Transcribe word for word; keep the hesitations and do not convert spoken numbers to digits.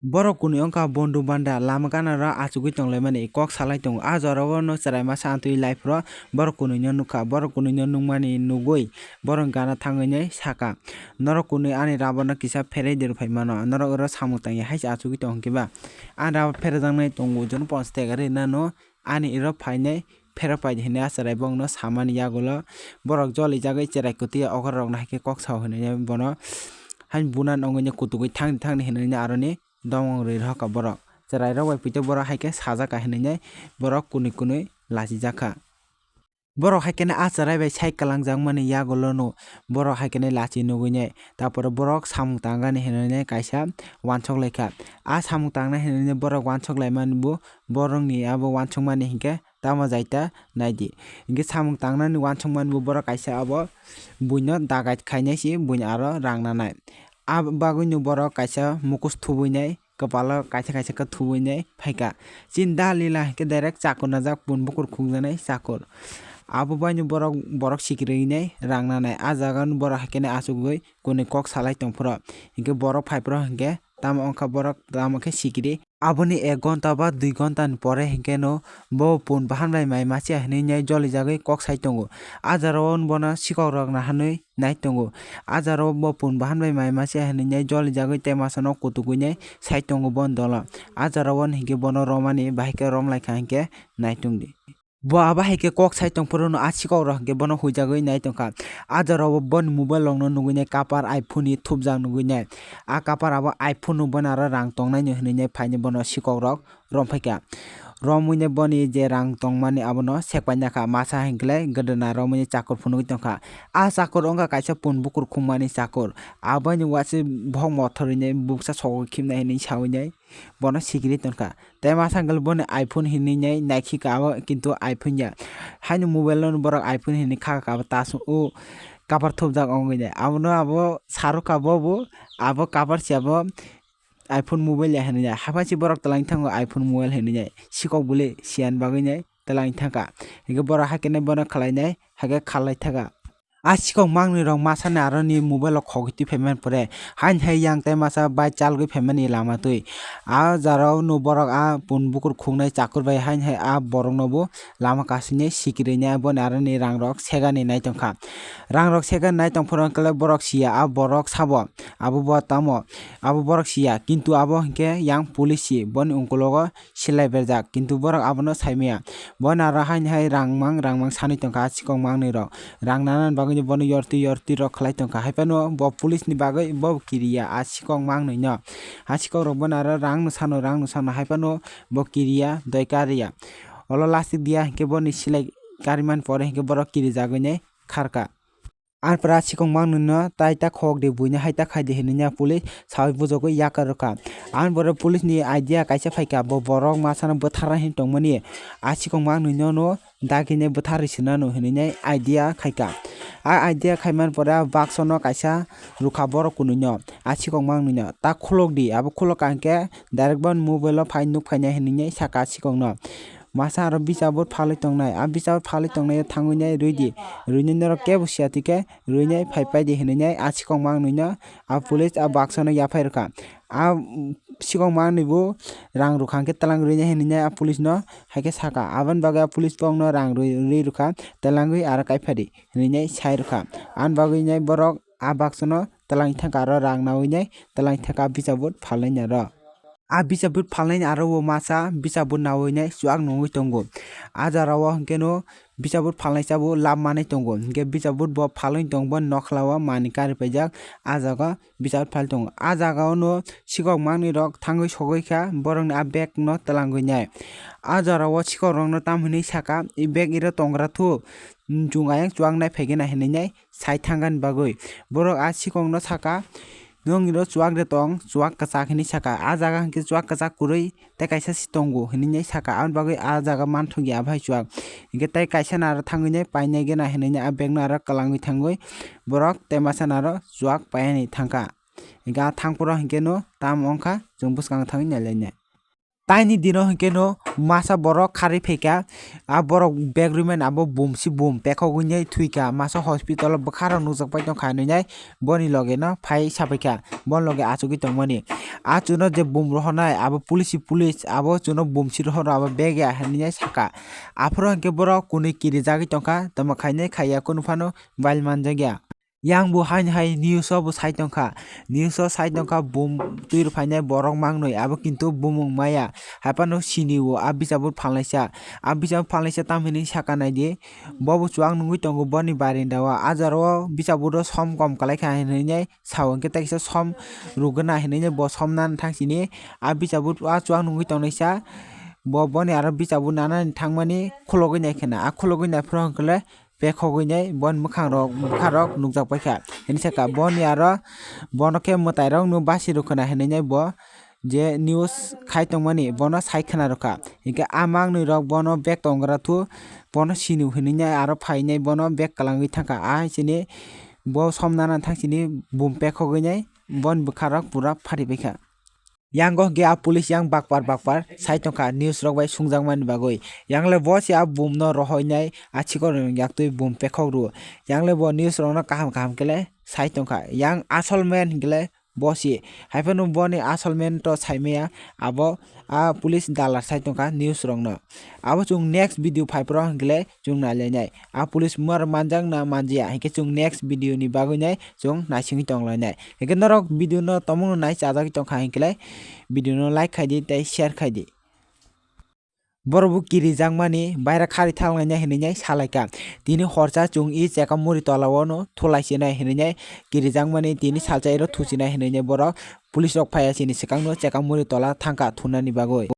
Borok kwnwi wngkha bondhu banda, lama ganaro achugwi tonglaimani kok salai tongo. A jorao no chwrai masa amtwi lai phuru borok kwnwi no nukha. Borok kwnwi no nukmani nugwi borok gana thangwi nai saka, "Norok kwnwi ani rubber no kisa pherwi de rw phai mano. Norok oro samung tangya hai se achugwi tong hwnkhe ba? Ani rubber pherejaknai tongo, jono ponchash taka ri nano ani iro phainai pherok pai di," hinwi a chwrai bongno samani yagulo borok jolijagwi chwrai kwtwi okra rokno hai khe kok sao hinwi bono hai bunan ongwi kutugwi thangni thangni hinwi aroni domong rwi rohorkha borok. Chwrairok bai poito borok hai khe sajak ka hinwi borok kwnwi kwnwi lachijakha. Borok hai kheno a chwrai bai sai kwlangjakmani yagulono borok hai kheno lachi nugwi nai, tapore borok samung tangani hinwi kaisa uansuk laikha. A samung tangnai hinwi borok uansuk laimani bo borokni abo uansukmani hinkhe tamo jaita naidi. Hinkhe samung tangnani uansukmani bo borok kaisa abo buino dagai khainai se buino aro rang nanai. A bagwino borok kaisa mukus thubui nai, kwpalo kaisa kaisa khe thubui nai phaikha. Chini da lila hinkhe direct chakur najak, pun bukur khukjaknai chakur. Abo baino borok, borok sikiri nai rang nanai. A jaga no borok hai kheno achugwi kwnwi kok salai tong phuru. Hinkhe borok phai phuru hinkhe tamo wngkha borok tamo khe sikiri. Aboni ek gonta ba dui gonta ni pore hinkhe no bo pun bahan bai mai masiya hinwi nai jolijagwi kok sai tongo. A jorao bono sikok rok naharnwi nai tongo. A jorao bo pun bahan bai mai masiya hinwi nai jolijagwi tei masa no kutugwi nai sai tongo boni dolo. A jorao hinkhe bono romani bahai khe rom laikha hinkhe nai tongdi. Bo abo hai khe kok sai tong phuru no a sikok rok hinkhe bono huijagwi nai tongkha. A jorao boni mobile rok no nugwi nai cover iPhone ni thupjak nugwi nai. A cover abo iPhone no bono aro rang tongnai no hinwi nai phaini bono sikok rok rom phaikha. Romwi nai boni je rang tongmani abono sekpai nakha, masa hinkhe le gwdwna romwi nai chakur phunugwi tongkha. A chakur wngkha kaisa pun bukur khumani chakur. Aboni uansuk bok mothorwi nai buksa sogwi khimnai hinwi sawi nai bono sikiri tongkha. Tei masa hwnkhe boni iPhone hinwi nai naikhi ka abo, kintu iPhone ya. Haino mobile no borok iPhone hinwi kha ka abo ta song o cover thupjak wngwi nai. Abono abo sarwkha bo bo abo cover se abo iPhone mobile ya hinwi nai. Haphai se borok twlang thango iPhone mobile hinwi nai. Sikok bwlwi siyan bagwi nai twlang thangkha. Hinkhe borok hai khe nai bono khlai nai, hai khe khalai thangkha. A sikok mangnwi rok masa ni aro ni mobile o khogwi twi phaimani pore, haini hai yang tei masa bai chalgwi phaimani lama twi. A jora o no borok a pun bukur khuknai chakur bai haini hai a borok no bo lama kasini sikiri nai boni aro ni rang rok segani nai tongkha. Rang rok segani nai tong phuru hwnkhe le borok siya a borok sabo abo bo tamo abo borok siya, kintu abo hwnkhe yang police si boni ungkulogo silai berjak, kintu borok abono saimaya. Bono aro haini hai rangmang rangmang sanwi tongkha a sikok mangnwi rok. Rang nanani bagwi bono yorti yorti rok khlai tongkha. Haiphano bo police ni bagwi bo kiriya a sikok mangnwi no. A sikok rok bono aro rang no sano, rang no sano, haiphano bo kiriya doi kariya. Olo lastik diya hinkhe boni silai karimani pore hinkhe borok kirijagwi nai kharkha. Arpore a sikok mangnwi no tai ta khok di, buino hai ta khai di hinwi ya police sawi bujogwi yakar rwkha. Ani pore police ni idea kaisa phaikha, bo borok masa no bwtharna hinwi tongmani. A sikok mangnwi no no dagini bwtharwi swnano hinwi nai idea khaikha. A idea khaimani pore a baksa no kaisa rwkha borok kwnwi no a sikok mangnwi no ta khulok di, abo khulok ka hinkhe direct bo mobile o phai nuk phainai hinwi nai saka a sikok no. Masa aro bicha but phalwi tongnai. A bicha but phalwi tongnai o thangwi nai rwi di. Rwinai norok kebo siya twi khe rwinai phai pai di hinwi nai a sikok mangnwi no a police a baksa no yaphai rwkha. A sikok mangnwi bo rang rwkha hinkhe twlang rwinai hinwi nai a police no hai khe saka. Aboni bagwi a police bo wngno rang rwi, rwi rwkha, twlangwi aro kaiphadi hinwi nai sai rwkha. Ani bagwi nai borok a baksa no twlang thangkha aro rang nawi nai twlang thangkha bicha but phalnai ni aro. A bicha but phalnai ni aro o masa bicha but nawi nai chuak nungwi tongo. A jora o hinkhe no bicha but phalnai cha bo lab manwi tongo. Hinkhe bicha but bo phalwi tong bo nokhla o manwi kari paijak. A jaga bicha but phalwi tongo. A jaga o no sikok mangnwi rok thangwi sogwi kha borok ni a bag no twlangwi nai. A jora o sikok rok no tam hinwi saka, "I bag iro tongra thu, chwng ayang chuak nai phai gana," hinwi nai sai thangani bagwi. Borok a sikok no saka, "Nwng iro chuak de tong, chuak kwchak," hinwi saka. A jaga hinkhe chuak kwchak kwrwi tei kaisa se tongo hinwi nai saka. Aboni bagwi a jaga manthokya aphai chuak. Hinkhe tei kaisa no aro thangwi nai painai gana hinwi nai a bag no aro kwlangwi thangwi borok tei masa no aro chuak painani thangkha. Hinkhe a thangphuru hinkhe no tamo wngkha chwng bwskang thangwi nailainai. Taini dino hinkhe no masa borok kharwi phaikha, a borok bag rwmani abo bumsi bum pekhogwi nai thwikha, masa hospital o bwkharok nukjak pai tongkha hinwi nai boni loge no phai sapaikha, boni loge achugwi tongmani. A chuno je bum rohornai abo police police abo chuno bumsi rohorno abo bag ya hinwi nai saka. Aphuru hinkhe borok kwnwi kirijagwi tongkha, tamo khainai khaiya kunu phano bail manjakya. Yang bo haino hai news o bo sai tongkha, news o sai tongkha bum twi rw phainai borok mangnwi, abo kintu bumung maya. Haiphano sini o a bisapor phalnaisa, a bisapor phalnaisa tam hinwi saka naidi, bo bo chuwak nungwi tongo boni barinda o, a jora o bisapor o som kom kwlai kha hinwi nai sao, hinkhe tei kisa som rwgwna hinwi nai bo som nana thang sini, a bisapor a chuwak nungwi tongnaisa, bo boni aro bisapor nanani thangmani khulogwi nai khwna, a khulogwi nai phuru hinkhe le pekhogwi nai boni mwkhang rok bwkha rok nukjak paikha hinwi sakha. Boni aro bono khe mwtai rok no basi rw khwna hinwi nai bo je news khai tongmani bono sai khwna rwkha. Hinkhe a mangnwi rok bono bag tongra thu bono sini hinwi nai aro phainai bono bag kwlangwi thangkha. A hai sini bo som nana thang sini bum pekhogwi nai boni bwkha rok pura phari paikha. Yang go hwnkhe a police yang bakpar bakpar sai tongkha news rok bai sungjakmani bagwi. Yang le bo se a bum no rohoinai a chikon rok yaktwi bum pekhok rw. Yang le bo news rok no kaham kaham khe le sai tongkha. Yang asol man hinkhe le bo se. Haiphano boni asol man to sai maya abo a police dalar sai tongkha news rok no. Abo chwng next video phai phuru hinkhe le chwng nai lainai. A police mar manjak na manjaya hinkhe chwng next video ni bagwi nai chwng naisingwi tong lainai. Hinkhe norok video no tomung no nai chajagwi tongkha hinkhe le video no like khai di tei share khai di. Borok bo kirijakmani baira khari thang lainai hinwi nai salaikha. Tini horsa chwng i chekam muri tola o no thulai sinai hinwi nai kirijakmani tini salsa iro thusinai hinwi nai borok police rok phaiya chini swkang no chekam muri tola thangkha thunani bagwi.